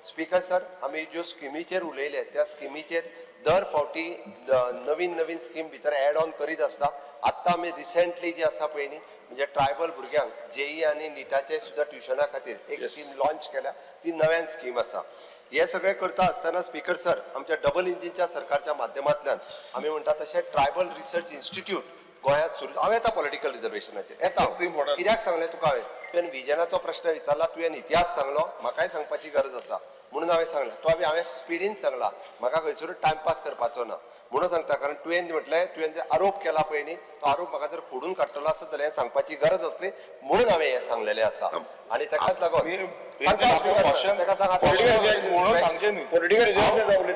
Speaker sir, आमी ज्यो स्किमीचेर उलयले त्या स्किमीचेर दर फावटी नवीन नवीन स्कीम भितर एड ऑन करीत आसता. आत्तां आमी रिसेंटली जी आसा पळय न्ही, म्हणजे ट्रायबल भुरग्यांक जेई आनी निटाचे सुद्दां ट्युशना खातीर एक स्कीम लॉन्च केल्या, ती नव्यान स्कीम आसा. हे सगळें करता आसतना स्पीकर सर, आमच्या डबल इंजिनच्या सरकारच्या माध्यमांतल्यान आमी म्हणटा तशें ट्रायबल रिसर्च इन्स्टिट्यूट गोंयांत सुरू. हांव येता पॉलिटिकल रिजर्वेशनाचेर येता. कित्याक सांगलें तुका हांवें, तुवें विजनाचो प्रश्न विचारला, तुवें इतिहास सांगलो, म्हाकाय सांगपाची गरज आसा म्हणून हांवें सांगलें. तो हांवें स्पिडीन सांगला, म्हाका खंयसरूय टायमपास करपाचो ना म्हणून सांगता. कारण तुवें म्हटलें, तुवें जे आरोप केला पळय न्ही, तो आरोप म्हाका जर फोडून काडटलो आसत जाल्यार सांगपाची गरज आसली म्हणून हांवें हें सांगलेलें आसा. आनी ताकाच लागून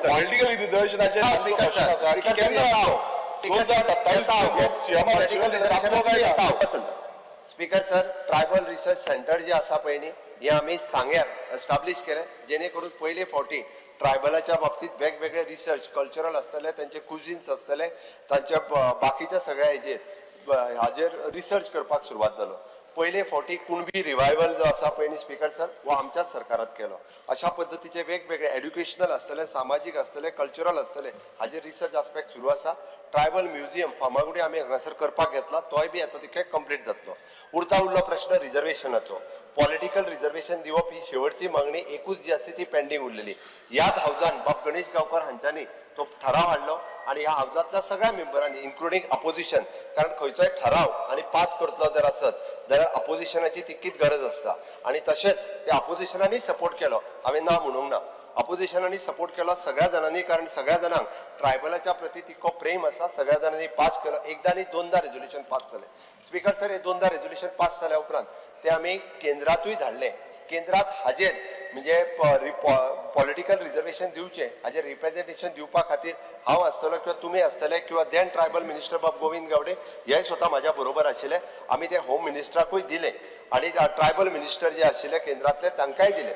पॉलिटिकल रिजर्वेशनाचेर speaker sir, tribal research centre जे आसा पळय न्ही, हे आमी सांग्यार एस्टाब्लीश केलें, जेणे करून पयले फावटी ट्रायबलाच्या बाबतीत वेगवेगळे रिसर्च कल्चरल आसतले, तांचे कुझिन्स आसतले, तांच्या बाकीच्या सगळ्या हेजेर हाजेर रिसर्च करपाक सुरवात जालो. पयले फावटी कुणबी रिवायवल जो आसा पळय न्ही स्पीकर सर, हो आमच्याच सरकारात केलो. अशा पद्दतीचे वेगवेगळे एड्युकेशनल आसतले, सामाजीक आसतले, कल्चरल आसतले, हाजेर रिसर्च आस्पेक्ट सुरू आसा. ट्रायबल म्युझियम फार्मागुडी आमी हांगासर करपाक घेतला, तोय बी आतां तितके कंप्लीट जातलो. उरता उरलो प्रश्न रिजर्वेशनाचो. पॉलिटिकल रिजर्वेशन दिवप ही शेवटची मागणी एकूच जी आसा ती पेंडींग उरलेली. ह्याच हावजान बाब गणेश गांवकर हांच्यांनी तो ठराव हाडलो आनी ह्या हावजांतल्या सगळ्या मेंबरांनी इन्क्लुडींग अपोजिशन, कारण खंयचोय ठराव आनी पास करतलो जर आसत जाल्यार अपोजिशनाची तितकीच गरज आसता. आनी तशेंच त्या अपोजिशनांनी सपोर्ट केलो, हांवें ना म्हणूंक ना, अपोजिशनांनी सपोर्ट केलो सगळ्या जाणांनी, कारण सगळ्या जाणांक ट्रायबलाच्या प्रती तितको प्रेम आसा, सगळ्या जाणांनी पास केलो. एकदां न्ही दोनदां रेजोल्युशन पास जालें. स्पीकर सर, हे दोनदां रेजोल्युशन पास जाल्या उपरांत ते आमी केंद्रांतूय धाडले. केंद्रांत हाजेर म्हणजे पॉलिटिकल रिजर्वेशन दिवचें हाजेर रिप्रेझेंटेशन दिवपा खातीर हांव आसतलो किंवा तुमी आसतले किंवा then tribal minister बाब गोविंद गावडे हे स्वता म्हाज्या बरोबर आशिल्ले. आमी ते होम मिनिस्टराकूय दिले आनी ट्रायबल मिनिस्टर जे आशिल्ले केंद्रांतले तांकांय दिले.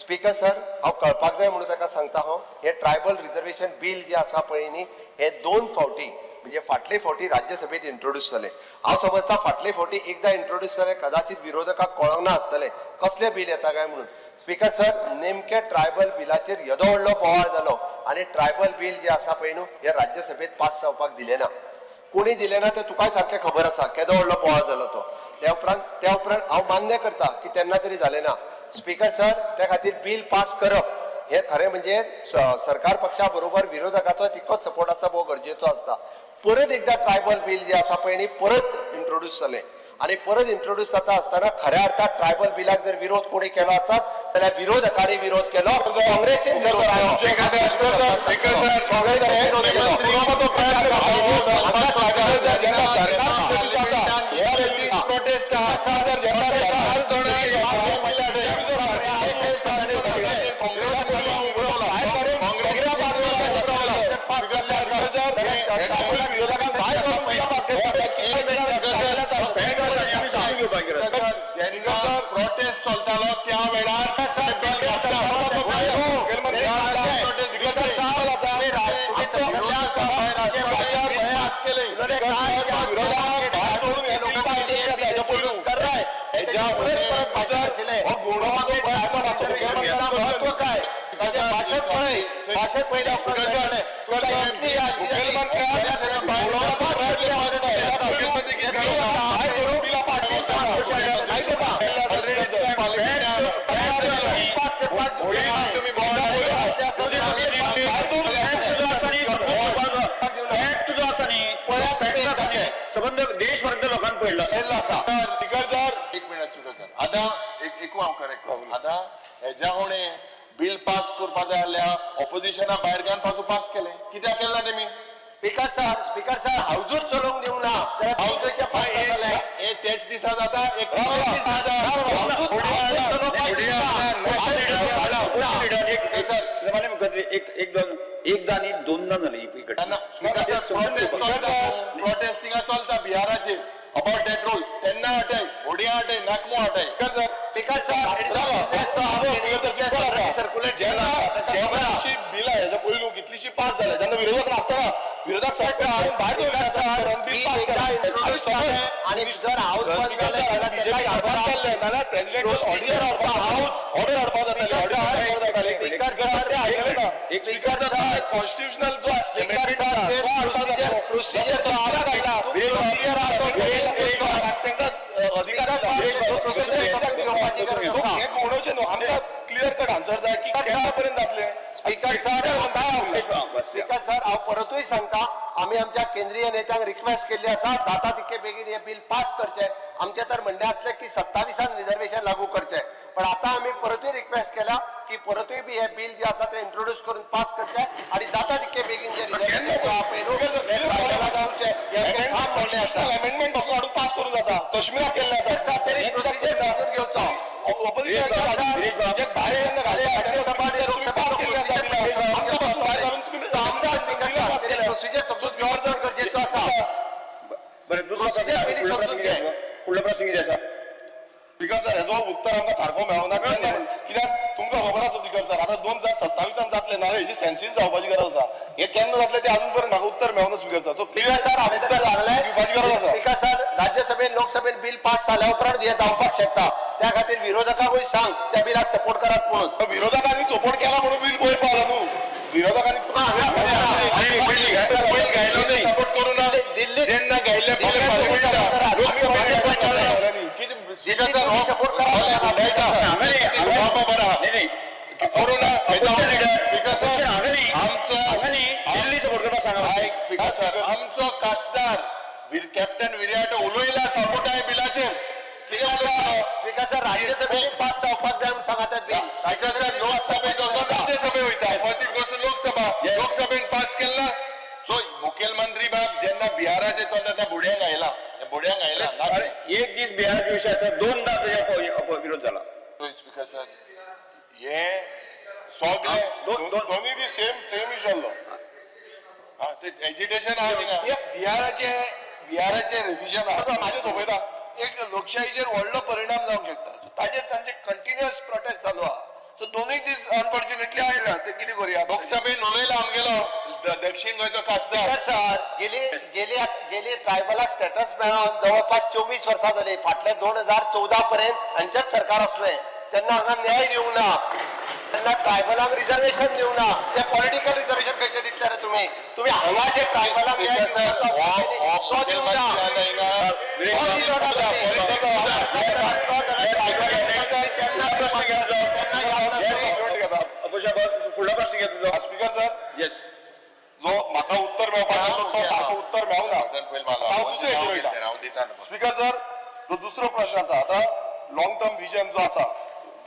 स्पीकर सर, हांव कळपाक जाय म्हणून ताका सांगता, हांव हे ट्रायबल रिजर्वेशन बील जे आसा पळय न्ही, हे दोन फावटी म्हणजे फाटले फावटी राज्यसभेत इंट्रोड्यूस जालें. हांव समजता फाटले फावटी एकदां इंट्रोड्यूस जालें, कदाचित विरोधकाक कळोंक ना आसतलें कसलें बील येता काय म्हणून. स्पीकर सर, नेमके ट्रायबल बिलाचेर येदो व्हडलो बोवाळ जालो आनी ट्रायबल बील जे आसा पळय न्हू, हे राज्यसभेत पास जावपाक दिलें ना. कोणी दिलें ना तें तुकाय सारकें खबर आसा, केदो व्हडलो बोवाळ जालो तो. त्या उपरांत हांव मान्य करता की तेन्ना तरी जालें ना. स्पीकर सर, त्या खातीर बील पास करप हे खरें म्हणजे सरकार पक्षा बरोबर विरोधकाचो तितकोच सपोर्ट आसता, भोव गरजेचो आसता. परत एकदां ट्रायबल बील जे आसा पळय न्ही, परत इंट्रोड्यूस जालें आनी परत इंट्रोड्यूस जाता आसतना खऱ्या अर्थात ट्रायबल बिलाक जर विरोध कोणी केलो आसत जाल्यार विरोधकांनी विरोध केलो, काँग्रेसीन विरोध केलो. प्रोटेस्ट चलतालो त्या वेळार संबंध देशभरांतल्या लोकांक पडला. एक मिनिट स्पीकर सर, आतां एक हांव करेक्ट. आतां हेज्या उणें बिल पास करपा जाय जाल्यार ऑपोजिशना भायर घेवन पासून पास केलें, कित्याक केलें ना तेमी? स्पीकर सर, हावजूच चलोवंक दिवंक ना. तेच दिसा जाता. एकदा न्ही दोनदा जाली ही घटना. प्रोटेस्ट थिंगा चलता बिहाराचेर अबाउट that role, तेन्ना हटय, होडिया हटय, नाकमो हटय. बिलां हेच्या पयलू कितलीशी पास जाल्या, जेन्ना विरोधक नासतना विरोधक भायर प्रेसिडेंट ऑर्डर हाडपाक जाताले. जाताले. कॉन्स्टिट्युशनल जो प्रोसिजर अधिकार उडोवचें न्हू. आमकां क्लियर कट आन्सर जाय की केन्ना पर्यंत जातलें. स्पीकर सर, स्पीकर सर, हांव परतूय सांगता, आमी आमच्या केंद्रीय नेत्यांक रिक्वेस्ट केल्ली आसा जाता तितके बेगीन हे बिल पास करचें. आमचें तर म्हणणें आसलें की 27 रिजर्वेशन लागू करचें, पण आता आमी परतूय रिक्वेस्ट केला की परतूय बी हे बिल जे आसा ते इंट्रोड्यूस करून पास करचें आनी जाता तितके बेगीन जे रिजर्वेशन अमेंडमेंट पासून हाडून पास करून जाता. काश्मीराक केल्लें आसा, प्रोसिजर घेवचो. प्रोसिजर समजून घेवप चड गरजेचो आसा. बरें, दुसरो फुडलो प्रश्न कितें आसा? स्पीकर सर, हेजो उत्तर आमकां सारको मेळना. कित्याक तुमकां खबर आसा स्पीकर सर, आतां 2027 जातलें ना, हेजी सेन्सीस जावपाची गरज आसा. हे केन्ना जातलें तें अजून पर्यंत म्हाका उत्तर मेळना स्पीकर सर. स्पीकर सर, हांवें ताका सांगलें दिवपाची गरज आसा. स्पीकर सर, राज्यसभेन लोकसभेन बिल पास जाल्या उपरांत हें जावपाक शकता. त्या खातीर विरोधकांकूय सांग त्या बिलाक सपोर्ट करात म्हणून. विरोधकांनी सपोर्ट केला म्हणून बिल वयर पावला न्हू. विरोधकांनी सपोर्ट करू ना दिल्ली जेन्ना गायले सपोर्ट करा. आमचो खासदार कॅप्टन विर्याटो उलयला सपोर्ट आहे बिलाचेर. स्पीकर सर, राज्यसभेन पास जावपाक जाय म्हणून सांगा तें बिल. लोकसभेत राज्यसभे वयता, first it goes to Lok Sabha. लोकसभेन pass केला. सो मुखेलमंत्री बाब जेन्ना बिहाराचे चलता त्या बुड्यांक आयला, बुड्यांक आयला. एक दीस बिहाराच्या विशय आसा, दोनदा तेच्या विरोध जाला. स्पीकर सर, हे सगळे दोन्ही दीस सेम सेम इशू जाल्लो. एजिटेशन आहा थिंगा. बिहाराचे बिहाराचे रिव्हिजन आहा, म्हाजें सोंपयता. एक लोकशाहीचेर व्हडलो परिणाम जावंक शकता. ताजेर तांचे कंटिन्युअस प्रोटेस्ट चालू आहा. सो दोनूय दीस अनफॉर्च्युनेटली आयला, ते कितें करुया. लोकसभेन उलयला आमगेलो दक्षिण गोंयचो खासदार. सर, गेली गेली गेली ट्रायबलाक स्टेटस मेळोन जवळपास 24 वर्सां जाली. फाटले 2014 पर्यंत हांचेच सरकार आसलें तेन्ना हांगा न्याय दिवंक ना, तेन्ना ट्रायबलांक रिजर्वेशन दिवंक ना. ते पॉलिटिकल रिजर्वेशन खंयचें दितले रे तुमी? तुमी हांगा जे ट्रायबलांक न्याय दिवपाचो तो दिवंक ना. फुडलो प्रश्न घेता तुजो. स्पीकर सर, येस, जो म्हाका उत्तर मेळपाक तो सारको उत्तर मेळना. हांव दुसरे हेचेर वयता. स्पीकर सर, जो दुसरो प्रश्न आसा, आतां लॉंग टर्म विजन जो आसा,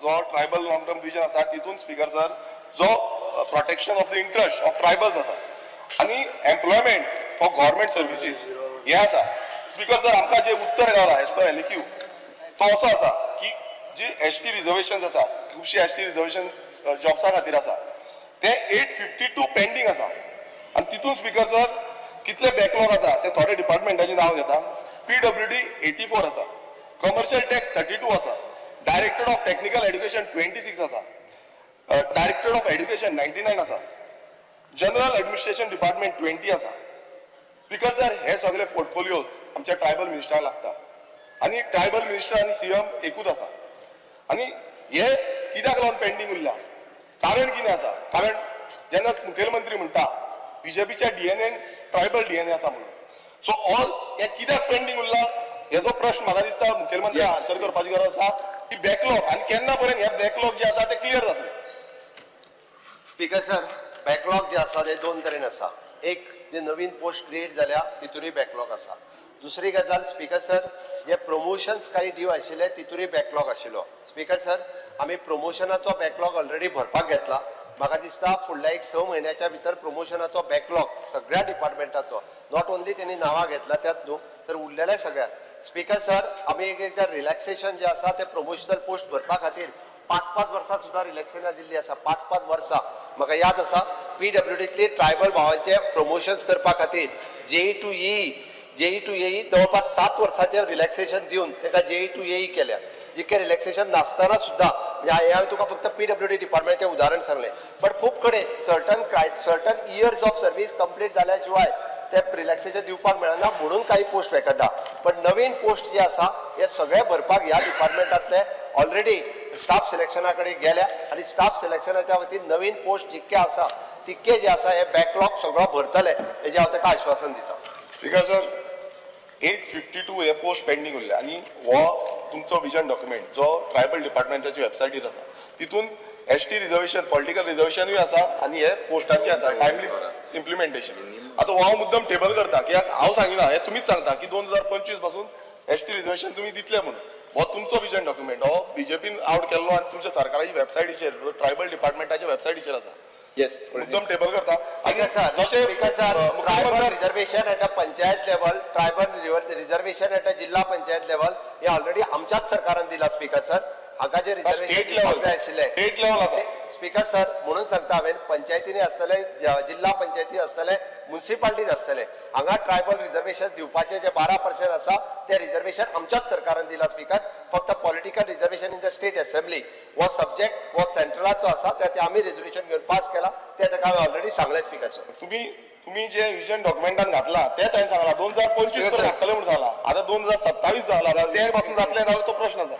जो ट्रायबल लॉंग टर्म विजन आसा, तितून स्पीकर सर जो protection of the interest of tribals आसा आनी एम्प्लॉयमेंट फॉर गव्हर्मेंट सर्विसीस हें आसा. स्पीकर सर, आमकां जें उत्तर गावला एज पर एलएक्यू तो असो आसा की जी एस टी रिजर्वेशन आसा, खुबशी एस टी रिजर्वेशन जॉब्सा खातीर आसा, ते 852 पेंडींग आसा. आनी तितून स्पीकर सर कितले बॅकलॉग आसा ते थोडे डिपार्टमेंटाचें नांव घेता. पीडब्ल्यूडी 84 आसा, कमर्शियल टॅक्स 32 आसा, डायरेक्टर ऑफ टेक्निकल एड्युकेशन 26 आसा, डायरेक्टर ऑफ एड्युकेशन 99 आसा, जनरल एडमिनिस्ट्रेशन डिपार्टमेंट 20 आसा. स्पीकर सर, हे सगळे पोर्टफोलियोज आमच्या ट्रायबल मिनिस्टराक लागता आनी ट्रायबल मिनिस्टर आनी सीएम एकूच आसा. आनी हे कित्याक लागून पेंडींग उरला, कारण कितें आसा? कारण जेन्ना मुखेलमंत्री म्हणटा बीजेपीच्या डीएनएन ट्रायबल डीएनए आसा म्हणून, सो ऑल हे कित्याक पेंडींग उरला हेजो प्रश्न म्हाका दिसता मुखेलमंत्री आन्सर करपाची गरज आसा की बॅकलॉग आनी केन्ना पर्यंत हे बॅकलॉग जे आसा ते क्लियर जातले. स्पीकर सर, बॅकलॉग जे आसा ते दोन तरेन आसा. एक, जे नवीन पोस्ट क्रिएट जाल्या तितूनय बॅकलॉग आसा. दुसरी गजाल स्पीकर सर, जे प्रमोशन्स काही ड्यू आशिल्ले तितूनय बॅकलॉग आशिल्लो. स्पीकर सर, आमी प्रमोशनाचो बॅकलॉग ऑलरेडी भरपाक घेतला. म्हाका दिसता फुडल्या एक 6 म्हयन्याच्या भितर प्रमोशनाचो बॅकलॉग सगळ्या डिपार्टमेंटाचो, not only तेणी नांवां घेतला त्यात न्हू, तर उरलेल्या सगळ्या. स्पीकर सर, आमी एक एकदां रिलॅक्सेशन जे आसा ते प्रमोशनल पोस्ट भरपा खातीर 5-5 वर्सां सुद्दां रिलॅक्सेशनां दिल्ली आसा. 5-5 वर्सां म्हाका याद आसा पीडब्ल्यूडींतली ट्रायबल भावांचे प्रमोशन्स करपा खातीर जेई टू एई जवळपास 7 वर्सांचें रिलॅक्सेशन दिवन ताका जेई टू एई केल्या. जितकें रिलॅक्सेशन नासतना सुद्दां, म्हणजे हांवें तुका फक्त पीडब्ल्यूडी डिपार्टमेंटाचें उदाहरण सांगलें, बट खूब कडेन certain years of service complete जाल्या शिवाय ते रिलॅक्सेशन दिवपाक मेळना म्हणून काही पोस्ट वेकंट आहा. पण नवीन पोस्ट जे आसा हे सगळे भरपाक ह्या डिपार्टमेंटांतले ऑलरेडी स्टाफ सिलेक्शना कडेन गेल्या आनी स्टाफ सिलेक्शनाच्या वतीन नवीन पोस्ट जितके आसा तितके जे आसा हे बॅकलॉग सगळो भरतले हेजें हांव ताका आश्वासन दिता. स्पीकर सर 852 हे पोस्ट पेंडींग उरले आनी हो तुमचो विजन डॉक्युमेंट जो ट्रायबल डिपार्टमेंटाची वेबसायटीर आसा तितून एसटी रिजर्वेशन पॉलिटिकल रिजर्वेशनूय आसा आनी हे पोस्टांचे आसा टायमली इम्प्लिमेंटेशन. आतां हो हांव मुद्दम टेबल करता कित्याक हांव सांगिना हें तुमीच सांगता की 2025 पासून एसटी रिजर्वेशन तुमी दितले म्हणून. हो तुमचो विजन डॉक्युमेंट हो बीजेपीन आवट केल्लो आनी तुमच्या सरकाराची वेबसायटीचेर ट्रायबल डिपार्टमेंटाच्या वेबसायटीचेर आसा. येस मुद्दम टेबल करता. Speaker sir, speaker sir, tribal reservation at a panchayat level, tribal reservation at a jilla panchayat level हे ऑलरेडी आमच्याच सरकारान दिला स्पीकर सर. हांगा जे स्टेट रिजर्वेशन लेवल जाय आशिल्लें स्टेट लेवल आसा स्पीकर सर, म्हणून सांगता हांवें पंचायतींनी आसतले, जिल्हा पंचायती आसतले, मुन्सिपालिटीन आसतले, हांगा ट्रायबल रिजर्वेशन दिवपाचें जे 12% आसा तें रिजर्वेशन आमच्याच सरकारान दिला स्पीकर. फक्त political reservation in the state assembly हो सब्जेक्ट हो सेंट्रलाचो आसा ते आमी रेजोल्युशन घेवन पास केला तें ताका हांवें ऑलरेडी सांगलें स्पीकर सर. तुम्ही जे विजन डॉक्युमेंटान घातला ते ताणें सांगला 2025 पर्यंत घातले म्हणून सांगला, आतां 2027 जाला, ते पासून जातले जाल्यार तो प्रश्न आसा.